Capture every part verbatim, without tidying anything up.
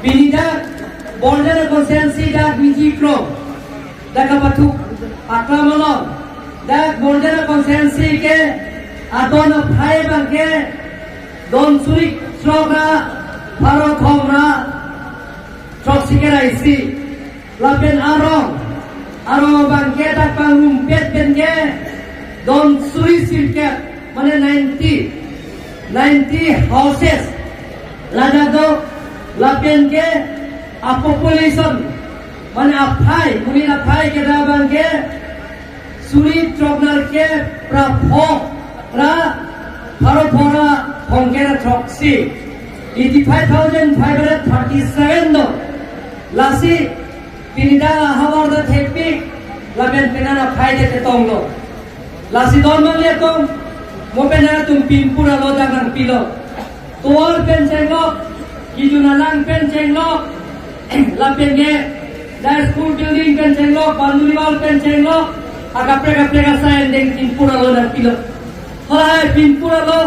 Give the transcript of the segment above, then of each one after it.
Pini dak Borjan constituency dak biji pro dak kapathuk aklam along dak Borjan constituency ke adon aphai abangke don suri throk ra pharo thom ra throksi kre ra isi. Lapen arong, arong abangke dak pangrumpet pen ke don suri sirkep, mane ninety, ninety houses ladak do. Lapen ke a population, mane aphai, monit aphai ke dak abangke suri throk nerkep ra pho ra pharo pho ra phongkre ra throksi, eighty five thousand five hundred thirty seven do. Lasi pini dak ahavar ta thekpik, lapen penang aphai ta chetonglo. Lasi don nanglitum, mo penang atum pinpur alo dak nangpilo. Tovar pen chenglok, kejun alang pen chenglok, lapen ke dak school building pen chenglok, boundary wall pen chenglok, akaprek kaprek asai endeng pinpur alo nangpilo. Halahai pinpur alo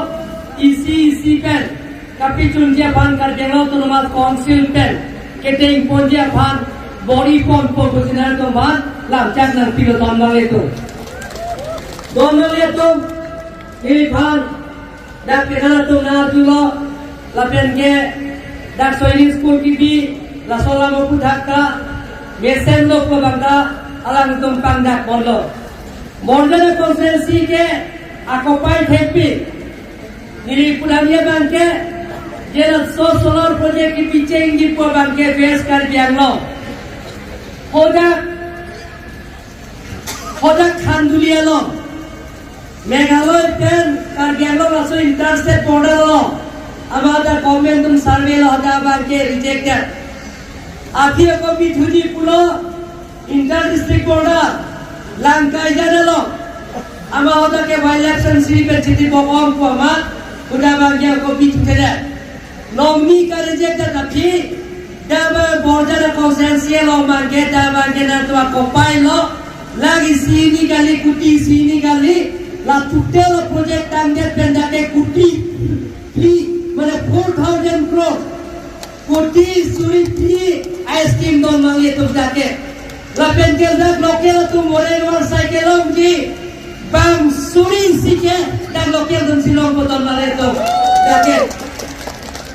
isi isi pen kapachunji aphan Karbi Anglong Autonomous Council pen keteng ponji aphan bor-i ponpo pusi nangtum aphan lamchak nangpilo don nanglitum. Don nanglitum, neliphan dak penang atum nangjulo, lapen ke dak Sainik School kebi, laso alam aphuthak ta mesen lo pu abang ta alangtum pangdak ponlo. Borjan constituency ke akopai thekpik, neli pudamji abangke, je laso solar project kebi chengji pu abangke West Karbi Anglong, hadak, hadak Khanduli along, Meghalaya pen Karbi Anglong laso interstate border along, amat government atum survey lo, hadak abangke rejected. Aphi ako bithuji pulo, inter district border, Langkaijan along, amat hadak ke wildlife sanctuary pen chiti bokong pu amat, hadak abangke ako bithuthedet. Nongni ka reject ta tapi, dak abang Borjan constituency along abangke, dak abangke nangtum akopai lo, lakh isi hini kali, koti isi hini kali, la total project tangdet pen dak ke koti, three, mane four thousand crore, koti suri three, a scheme don nanglitum dak ke. Lapen ke dak local atum moren war cycle longji, bang suri isi ke dak local atum si longpo don nanglitum dak ke.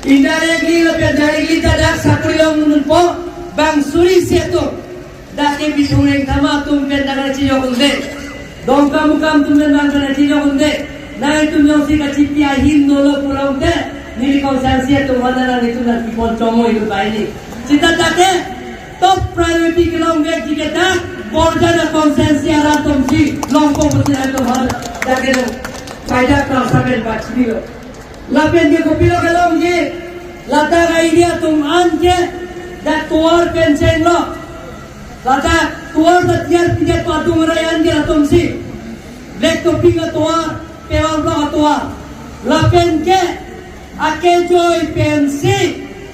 Indirectly lapen directly ta dak sakori longdunpo, bang suri isi atum. Dak ke Bithung Rengthama atum pen dak kachejok un-e, Dongkamukam atum pen dak kachejok un-e. Nangtum jongsi kachipi ahin dolo pulote, neli constituency atum aphan nanglitum nangkepon chongoi lo bai ni. Seta dak ke top priority kelongvekji ke dak Borjan constituency arat atum si longpo pusi nangtum aphan dak ke dong. Kaida kang saben bachini lo. Lapen ke kopilo kelongji, ladak area atum an ke dak tovar pen chenglok. Ladak tovar ta tiar pidet padung rayan ke latum si. Black topping atovar, paving block atovar. Lapen ke akejoi pensi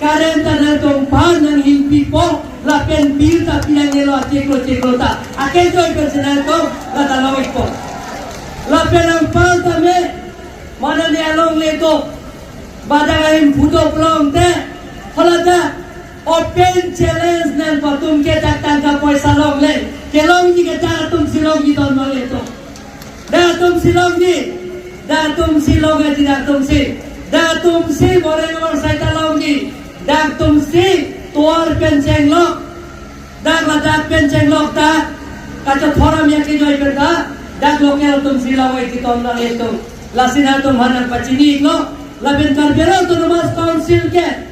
current ta nangtum aphan nanghingpipo, lapen bill ta pinangelo achiklo chiklo ta. Akejoi pensi nangtum lata longpo. Lapen anpar tame, mana ni along leto, badak ahin phudo pulote, haladak open challenge nangpatum ke dak tangka poisa longle, kelongji ke dak atum si longji don nanglitum. Dak atum si longji, dak atum si longji, dak atum si. Dak atum si moren war cycle longji, dak atum si tovar pen chenglok, dak ladak pen chenglok ta, kachethor amya kejoi pen ta, dak local atum si longji don nanglitum. Lasi nangtum aphan nangpachini-iklo, lapen Karbi Anglong Autonomous Council ke,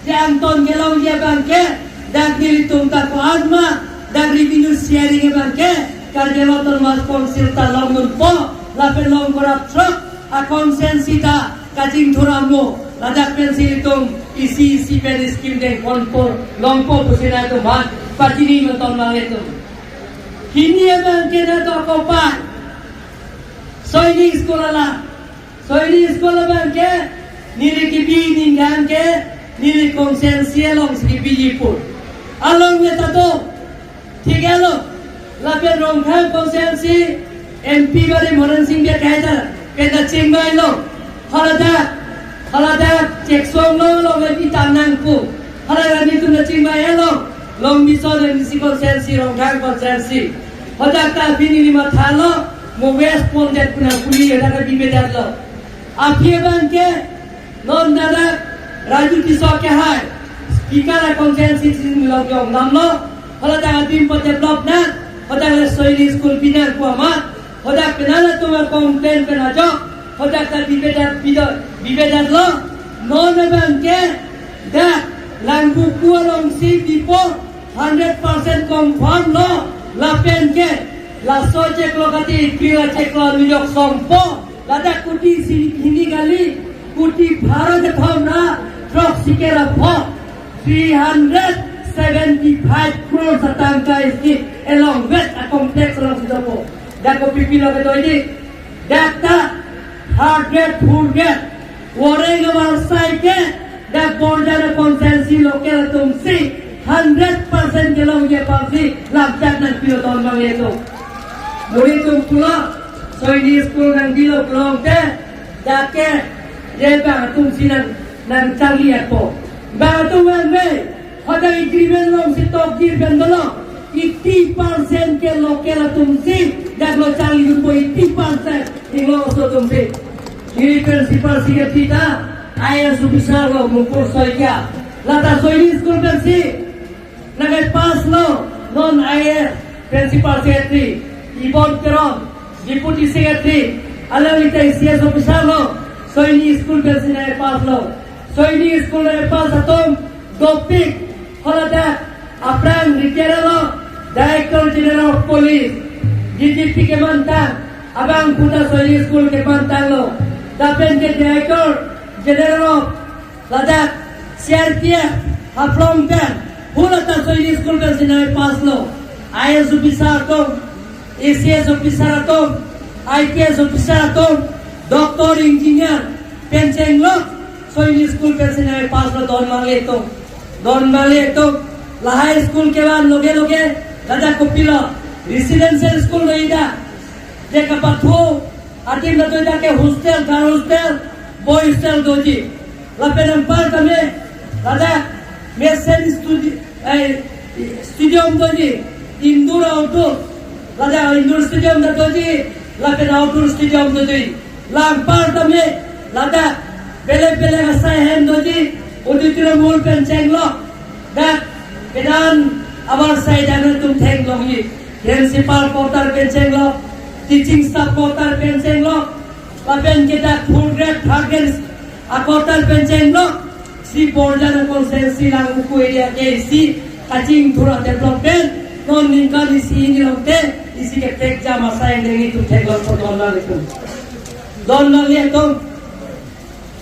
je angton kelongji abangke, dak nelitum ta ko-an ma, dak revenue sharing abangke, Karbi Anglong Autonomous Council ta longdunpo, lapen longpo ra throk, a constituency ta kachingthur amo, ladak pensi nelitum isi isi pen scheme dengponpo, longpo pusi nangtum aphan pachini-iklo don nanglitum. Hini abangke nangtum akopai, Sainik School alam. Sainik School abangke, neli kebi ningkan ke, neli constituency along si kebiji pu. Along me tato, thik alo, lapen Rongkhang constituency M P bari Moran Sing Bey kaita, penta chingbai lo, haladak, haladak, Cheksong lo, lo me pitan nangpu. Hala netum nangchingvai along, Longbison M D C constituency, Rongkhang constituency. Hadak ta pini ni mathalo, mo West Pondet kuna puli hadak ta bibedetlo. Aphi abang ke, non dada Raju Tisso kehai, Speaker a constituency si milong yong namlo, hala ta adim pa develop na, hala ta Soini school bina kuama, hadak penang atum a complain pen ajok, hadak ta bibedet bido, bibedetlo, non abang ke, dak Langvoku alongsi bipo, hundred percent confirm lo, lapen ke, laso chiklo kati, April a chiklo nujok songpo, ladak kuti si hini kali, kuti pharo kethom ra, throksi kera pho, three hundred seventy-five crores atangka isi, along West a complex alongsi dopo. Dak kopi pilo kedo ini, dak ta, third grade, fourth grade, Wareng avarsai ke, dak Borjan constituency local atumsi, hundred percent kelongji aphansi, lamchak nangpilo don abang etum. Muri atum pulo, Soini school nangdilo pulote, dak ke, ye bang atumsi nang, nangcharli apot. Bang atum abang me, hadak agreement alongsi tokjir pen dolo, eighty percent ke local atumsi, dak lo charli dunpo eighty percent, inglo oso atumsi. Neli principal secretary ta, I A S officer lo, Mukul Saikia. Lata Soini school pensi, nangkepass lo, non I A S principal secretary, Ibon Teron, deputy secretary, alangli ta A C S officer lo, Soini school pensi nangkepass lo. Soini school nangkepass atum, dopik, haladak, aphrang retired lo, Director General of Police, D G P kemantang, abang puta Soini school kemantanglo. Lapen ke Director General of ladak C R P F Haflong pen, hala ta Soini school pensi nangkepass lo. I A S officer atum, A C S officer atum, I P S officer atum, doctor, engineer, pen chenglok, Soini school pensi nangkepass lo don abang etum. Don abang etum, lahai school kevan loge loge, ladak kopilo, residential school lo ida, je kapathu, adim ladak ke hostel, girl hostel, boy hostel doji. Lapen anpar tame, ladak, mesen studi-, eh, stadium doji, indoor outdoor, ladak indoor stadium ta doji, lapen outdoor stadium doji. La anpar tame, ladak, belek belek asai ahem doji, auditorium hall pen chenglok, dak, kedan avarsai dan atum theklongji, principal quarter pen chenglok, teaching staff quarter pen chenglok, lapen ke dak fourth grade, third grade a quarter pen chenglok, si Borjan constituency Langvoku area ke isi kachingthur a development, non ningkan isi hini longte, isi ke pek jam asai dengji atum theklongpo don abang etum. Don abang etum.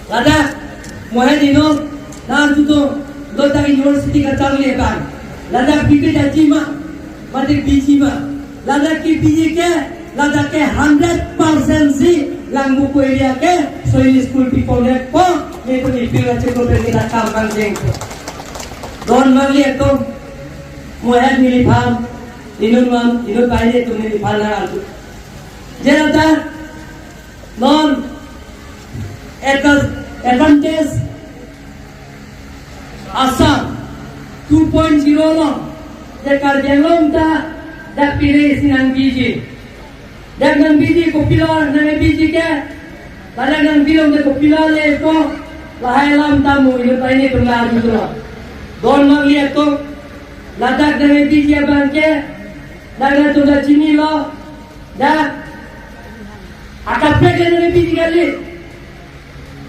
Ladak, mohen inut, nang tutu, ladak university kacharli abang. Ladak bibi daji ma, mate biji ma. Ladak ke biji ke, ladak ke hundred percent si, Langvoku area ke, Soini school biponpo, netum ipil a chiklo pen kita kam bang jeng. Don abang etum, mohen neliphan, inut man, inut bai netum neliphan nang arju. Je ladak, non, advan-, advantage Assam two point zero along, je Karbi Anglong ta, dak pine isi nangbiji. Dak nangbiji kopilo nangbiji ke, ladak nangbilo te kopilo lepo, lahai alam ta mo inut bai netum nang arjulo. Don abang etum, ladak nangbiji abang ke, dak nangtum ta chinilo, dak, akaprek ke nangbiji kali.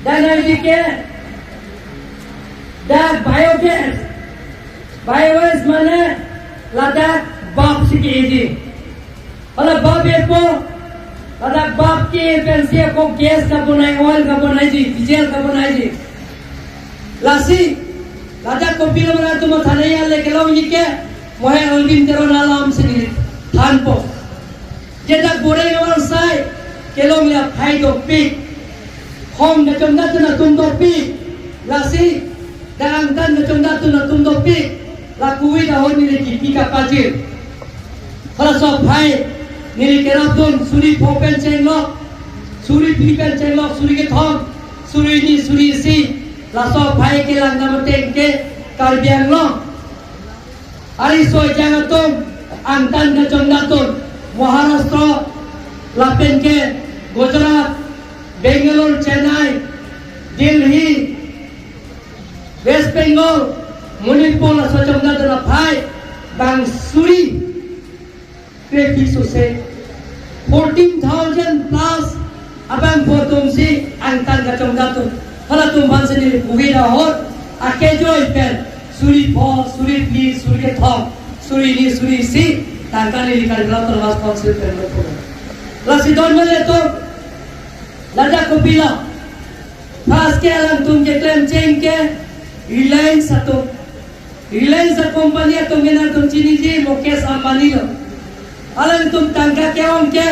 Dak nangbiji ke, dak biogas. Biogas mane ladak bulb si ke-eji. Hala bulb epo, ladak bulb ke pensi ako gas kabonaiji, oil kabonaiji, diesel kabonaiji. Lasi, ladak kopilo mane atum thanai ale kelongji ke, mohen Olbin Teron alam si neli thanpo. Je dak Boreng avarsai, kelongle aphai dopik. Hong kachongdat atum dopik. Lasi, dak angtan kachongdat atum dopik. La kuvit ahut neli kipi kapajir. Halaso aphai, neli kerapdun, suri pho pen chenglok, suri phli pen chenglok, suri kethom, suri hini, suri isi. Laso aphai kelang dam ateng ke, Karbi Anglong ariso ejang atum angtan kachongdat atum Maharashtra lapen ke Gujarat, Bangalore, Chennai, Delhi, West Bengal, Manipur laso chongdat atum aphai bang suri krephli sose, fourteen thousand plus abangphu atum si angtan kachongdat atum. Halatum aphan si neli puvi ahut akejoi pen suri pho, suri phli, suri kethom, suri hini, suri isi tangka neli Karbi Anglong Autonomous Council pen lo pulo. Lasi don mele atum, ladak kopilo? First ke alangtum keklem cheng ke Reliance atum. Reliance a-company atum ke nangtum chiniji, Mukesh Ambani lo. Alangtum tangka ke-ong ke,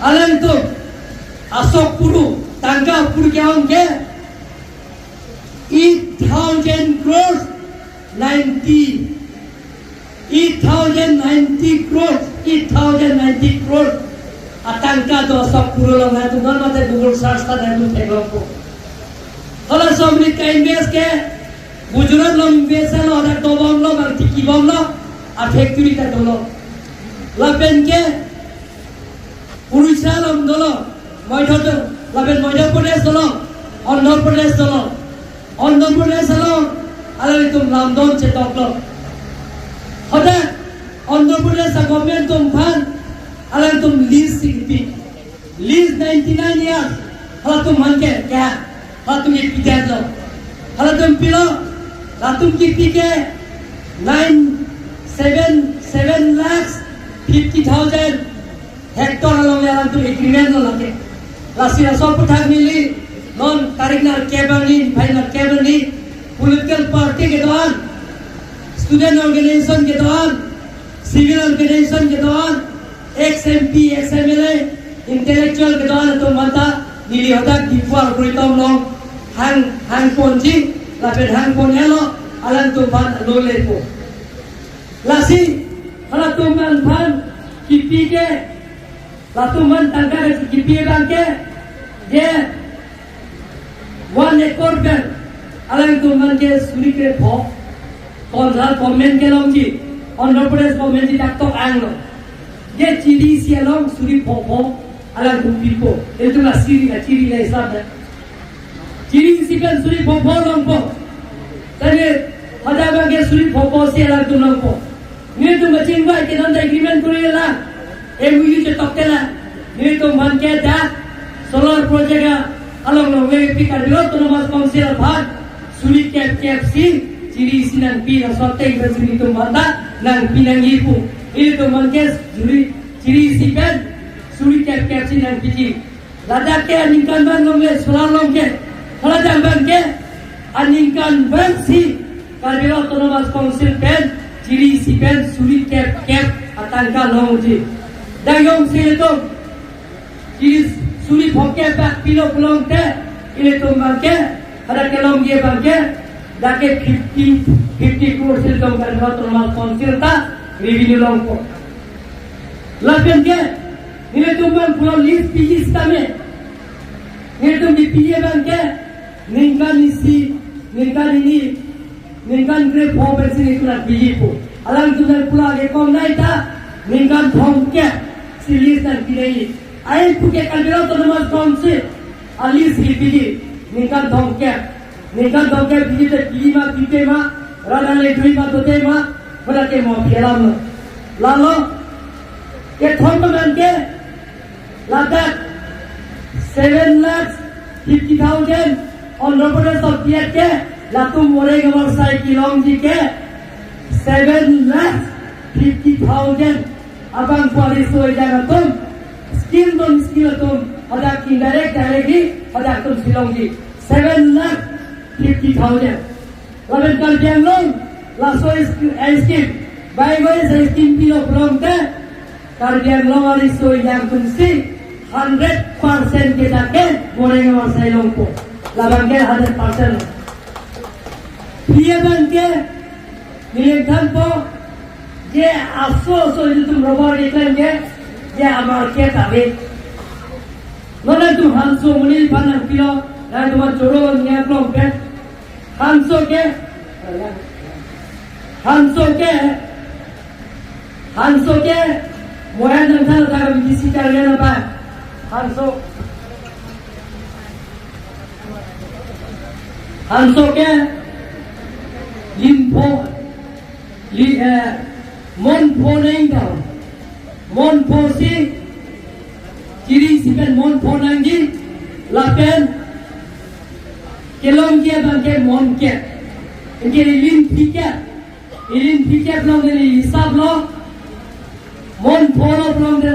alangtum asok puru tangka puru ke-ong ke eight thousand crores, ninety, eight thousand ninety crores, eight thousand ninety crores atangka do asok puru along. Nangtum non mate Google search ta nangtum theklongpo. Halaso amonit ka-invest ke Gujarat along invest lo, dak dobomlo, bang tikibomlo, a-factory ta dolo. Lapen ke Orissa along dolo, Madhya, lapen Madhya Pradesh dolo, Andhra Pradesh dolo. Andhra Pradesh along alangtum lamdon chetoklo. Hadak Andhra Pradesh a-government atum aphan alangtum lease si kipi. Lease ninety-nine years. Halatum aphan ke, ke, halatum ke pidetlo. Halatum pilo, latum kipi ke nine, seven, seven lakhs fifty thousand hectare along le alangtum agreement lo lake. Lasi laso aphuthak neli non tarik nangkep arni, niphai nangkep arni, political party kedo-an, student organization kedo-an, civil organization kedo-an, ex M P, ex M L A, intellectual kedo-an atum manta neli hadak Diphu arboretum along hang, hangponji, lapen hangpon-elo, alangtum aphan lo lepo. Lasi halatum aphan kipi ke, latum aphan tangka kipi abang ke, je one acre pen alangtum aphan ke suri krepho, Punjab government kelongji, Andhra Pradesh government ji dak tok anglo. Je chiri isi along suri phopho alangtum pipo. Itu la suri, la chiri la hisab dak. Chiri isi pen suri phopho longpo. Tadi hadak abang ke suri phopho si alangtum longpo. Nelitum kachingvai ke non ta agreement kori la, M O U chetok te la. Nelitum aphan ke dak solar project along longle pi Karbi Anglong Autonomous Council aphan suri kep kep si chiri isi nangpi, laso ateng pen si nelitum aphan ta nangpi nangji pu. Nelitum aphan ke suri, chiri isi pen suri kep kep si nangpiji. Ladak ke aningkanvang longle solar along ke. Haladak abang ke aningkanvang si Karbi Anglong Autonomous Council pen chiri isi pen suri kep kep atangka longji. Dak jongsi itum chiri suri phokep bak pilo pulote, ilitum abang ke, hadak kelongji abang ke, dak ke fifty, fifty crores ilitum Karbi Anglong Autonomous Council ta revenue longpo. Lapen ke, nelitum abang pulo lease piji sitame, nelitum kipiji abang ke ningkan isi, ningkan hini, ningkan krepho pen si nelitum nangpiji pu. Alangtum nangpulo ke komnai ta ningkan thomkep si lease nangpi nangji. Ai pu ke Karbi Anglong Autonomous Council a-lease kipiji ningkan thomkep. Ningkan thomkep piji te piji ma, pipe ma, rat ale dui ma, dote ma, pada ke mo pi alam lo. Lalo kethom abang ke ladak seven lakhs fifty thousand Andhra Pradesh of P F ke, latum Moreh Gamharsai kelongji ke seven lakhs fifty thousand abangphu ariso ejang atum, skill non skill atum, hadak indirect directly hadak atum si longji, seven lakh fifty thousand. Lapen Karbi Anglong laso is-, eh, scheme, bai bai sa scheme pilo pulote, Karbi Anglong ariso ejang atum si hundred percent ke dak ke Moreh Gamharsai longpo. Labang ke hundred percent. Phi abang ke neli thanpo, je aso aso ilitum rubber keklem ke, je a-market ave. Non nangtum Hanso amonit aphan nangpilo, nangtum choro nangklong pen. Hanso ke Hanso ke, hanso ke, moyan nang thal thar bisi karya na ba. Hanso, hanso ke, limpho, li, eh, monpho nang daw. Monpho si, chiri isi pen monpho nangji, lapen kelongji abang ke monkep. Anke ilinphikep, ilinphikep along neli hisap lo, monpho lo pulote,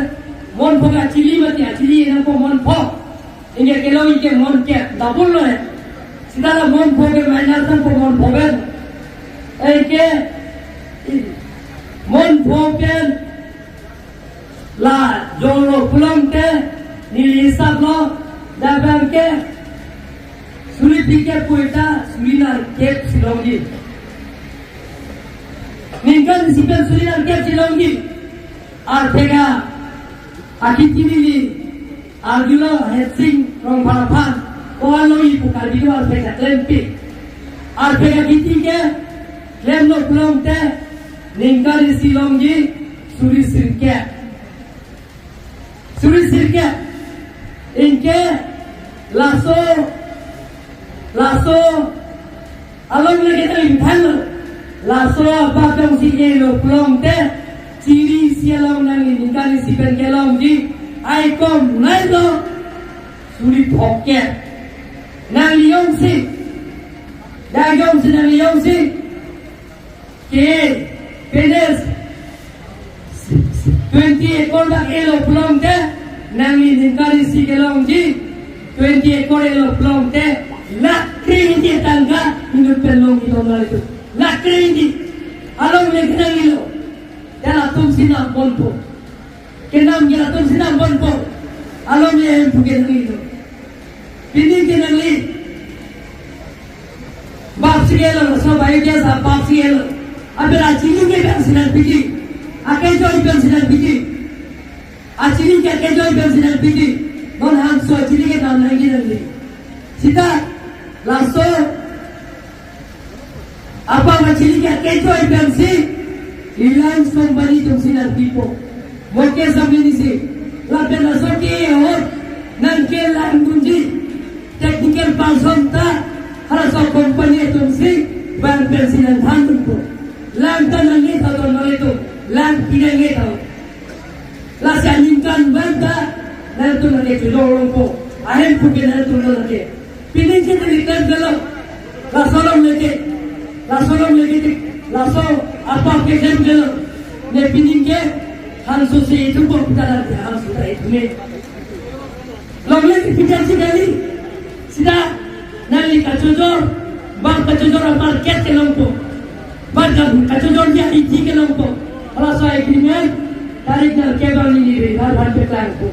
monpho ke achili mati, achili nangpo monpho. Anke kelongji ke monkep, double lo he. Sita la monpho ke minus nangpo monpho pen. Anke, i, monpho pen, la jonglo pulote, neli hisap lo, dak abang ke, suri phlikep pu ta, suri nerkep si longji. Ningkan isi pen suri nerkep si longji. Arphek akethe neli arjulo Hetsing Rongphar aphan, ko-an longji pu Karbi do arphek aklempi. Arphek akethe ke klemlo pulote, ningkan isi longji suri sirkep. Suri sirkep. Anke laso, laso along le kita ingthan lo. Laso apa jongsi elo pulote, chiri isi along nangli ningkan isi pen kelongji, ai kom nai lo, suri phokep. Nangli jongsi, dak jongsi nangli jongsi ke, penes, twenty acre dak elo pulote, nangli ningkan isi kelongji, twenty acre elo pulote, lakh kre ingti tangka inut pen longji dong nangli tu. Lakh kre ingti. Along le kenanglo. Dak atum si nangponpo. Kenam ke atum si nangponpo. Along le hemphu kenanglo. Pini ke nangli. Bap si kelo, so biogas a bap si kelo. Aphi la chini ke pen si nangpiji. Akejoi pen si nangpiji. Achini ke akejoi pen si nangpiji. Non hanso chini ke dam nangji nangli. Sita, laso, apa ma chini ke akejoi pen si, Reliance Company atum si nangpipo. Mukesh Ambani si, lapen laso ke ahut nangkelangdunji technical person ta, halaso company atum si, bang pen si nangthandunpo. Lang ta nangji ta don nangji atum, lang pi nangji ta. Lasi aningkan bang ta, nangtum nangkechojor longpo. Ahemphu ke nangtum nangke. Pini ke neli klem gelo. Laso along le ke. Laso along le ke. Laso apa ke klem gelo. Ne pini ke hanso si itu pok putaran ke hanso ta itu me. Longle ke pidan si kali. Sita nangli kachojor. Bang kachojor a market kelongpo. Bang kachojor dia iti kelongpo. Halaso agreement. Tarik nangkebang neli ri. Hal hal petlangpo.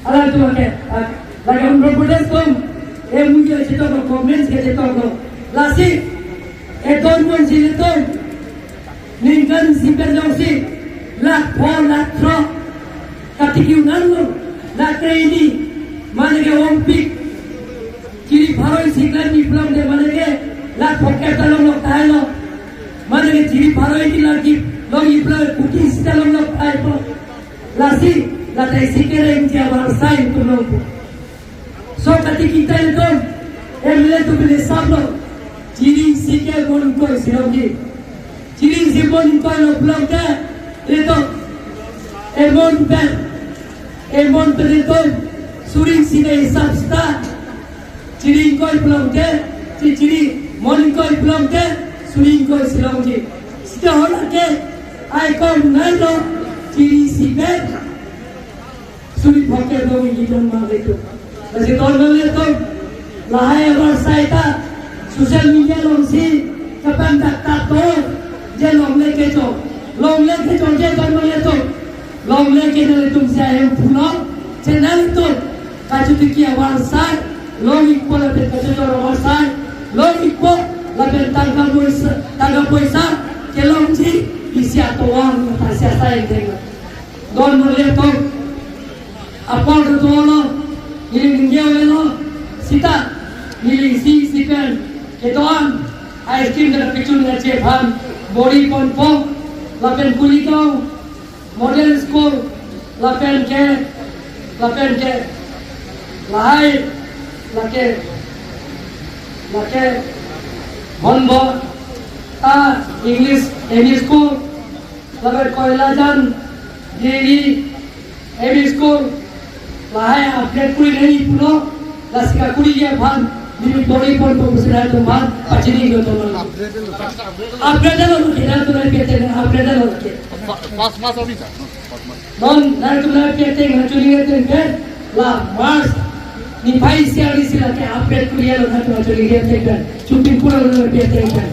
Hala tu ake. Lake Andhra Pradesh atum, e mujo chetok lo, government ke chetok lo. Lasi, e don mon si le ton. Ningkan isi pen jongsi, lakh pho, lakh throk. Katiki un-an lo, lakh kre ingti, mane ke ongpik. Chiri pharo isi klemji pulote mane ke, lakh phokep ta longlok tahai lo. Mane ke chiri pharo ingti lagi, longji pulote kuti isi ta longlok tahai po. Lasi, lata isi kereng ji abar sai tulong po. So katiki ta ilitum, M L A atum pini hisap lo, chiri isi ke mon ingkoi si longji. Chiri isi mon ingkoi lo pulote, ilitum, emon pen, emon pen ilitum, suri isi ke hisap sita, chiri ingkoi pulote, chi chiri, mon ingkoi pulote, suri ingkoi si longji. Sita hala ke, ai kom nai lo, chiri isi pen. Suri phokep dong ingdon ma le tu. Lasi don ma le tu. Lahai abar sai ta. Social media along si. Kapan dak ta to. Je longle kecho. Longle kecho je don ma le tu. Longle ke nangtum si ahemphu lo. Je nangtum. Kachotiki abar sai. Long-ikpo lapen kachojor abar sai. Long-ikpo lapen tangka poisa. Tangka poisa. Kelongji. Isi atovar. Isi asai deng. Don ma le tu. Apor kedo lo, neli ningje lo, sita, neli isi isi pen, kedo-an, High School ke pachun nangji aphan bor-i ponpo, lapen Kuligaon Model School, lapen ke, lapen ke, lahai, lake, lake, Honbo, ta English M E School, lapen Koilajan Devi M E School, lahai upgrade kuri nangji pulo, lasi kekuri aphan, neli bor-i ponpo pusi nangtum aphan pachini do tonon. Upgrade lo, kita tu nangpi ateng, upgrade lo ke. First, first, first, sir. Non nangtum nangpi ateng, nangchoningri ateng pen, la March niphai isi arni si lake upgrade kuri lo, nangtum nangchoningri ateng pen, chupin pura lo nangpi ateng pen.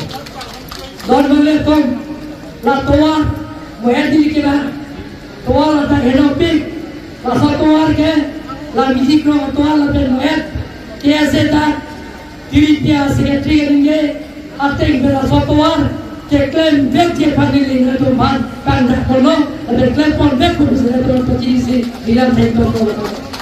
Don male tom, la tovar, mo-et neli kena, tovar la ta henopik, laso tovar ke, la Mijik Rong atovar lapen mo-et, K S A ta, Tiripi a-secretary ke ningje, ateng pen laso tovar, keklem vekji aphan neli nangtum aphan, kangdak ponlo, lapen klem pon vek pusi nangtum aphan pachini si, bilang thengkok.